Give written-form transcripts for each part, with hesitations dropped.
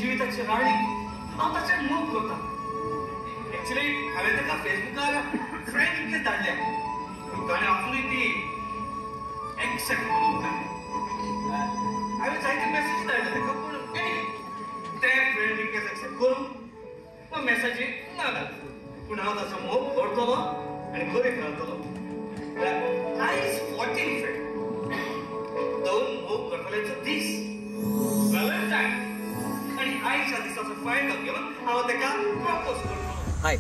जिविताची राणी. हांव ताचेर मोग करता. एक्चुअली हांवें ताका फेसबुकार फ्रेंड रिक्वेस्ट धाडल्या, पूण ताणें अजुनूय ती एक्सेप्ट करूंक ना. हांवें जायते मॅसेजी धाडले ताका, पूण ते फ्रेंड रिक्वेस्ट एक्सेप्ट करूंक वा मॅसेजी ना धाडले. पूण हांव ताचो मोग करतलो आनी करीत रावतलो. आयज 14 फेब्रुवारी, दोन मोग करतल्याचो दीस, व्हॅलेंटायन. आनी आयच्या दिसाचो फायदो घेवन हांव ताका प्रपोज करतलो. हाय,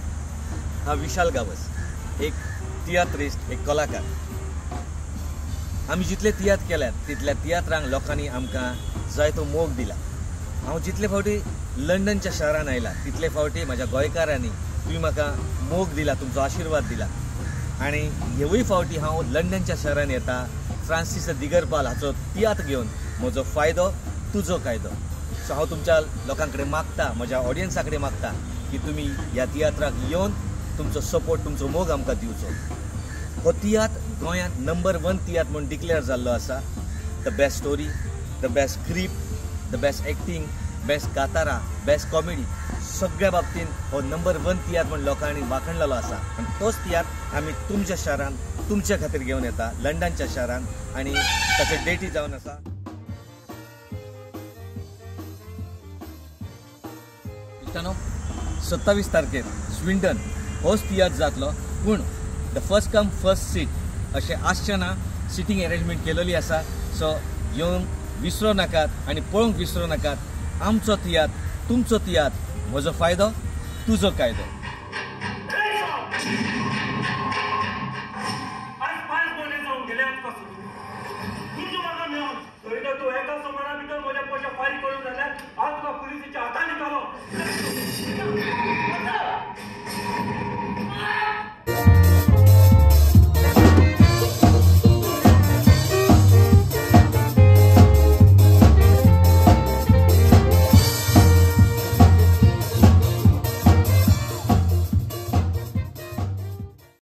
हांव विशाल गावस, एक तियात्रिस्ट, एक कलाकार. आमी जितले तियात्र केल्यात तितल्या तियात्रांक लोकांनी आमकां जायतो मोग दिला. हांव जितले फावटी लंडनच्या शहरान आयला तितले फावटी म्हज्या गोंयकारांनी तुमी म्हाका मोग दिला, तुमचो आशिर्वाद दिला. आनी हेवूय फावटी हांव लंडनच्या शहरान येता फ्रांसीस दिगरपाल हाचो तियात्र घेवन, म्हजो फायदो तुजो कायदो. सो हांव तुमच्या लोकां कडेन मागता, म्हज्या ऑडियन्सा कडेन मागता की तुमी ह्या तियात्राक येवन तुमचो सपोर्ट, तुमचो मोग आमकां दिवचो. हो तियात्र गोंयांत नंबर 1 तियात्र म्हूण डिक्लेअर जाल्लो आसा. The best story, the best script, the best acting, best कातारा, बेस्ट कॉमेडी, सगळ्या बाबतींत हो नंबर 1 तियात्र म्हूण लोकांनी वाखणलेलो आसा. आनी तोच तियात्र आमी तुमच्या शहरान तुमच्या खातीर घेवन येता, लंडनच्या शहरान. आनी ताचे डेटी जावन आसा इश्टानो 27 तारखेर स्विंडन होच तियात्र जातलो. पूण the first come first seat अशें आसचें ना, सिटींग अरेंजमेंट केलेली आसा. सो येवंक विसरो नाकात आनी पळोवंक विसरो नाकात. आमचो तियात्र, तुमचो तियात्र, म्हजो फायदो तुजो कायदो. आज 5 म्हयने जावन गेले आमकां सोडून.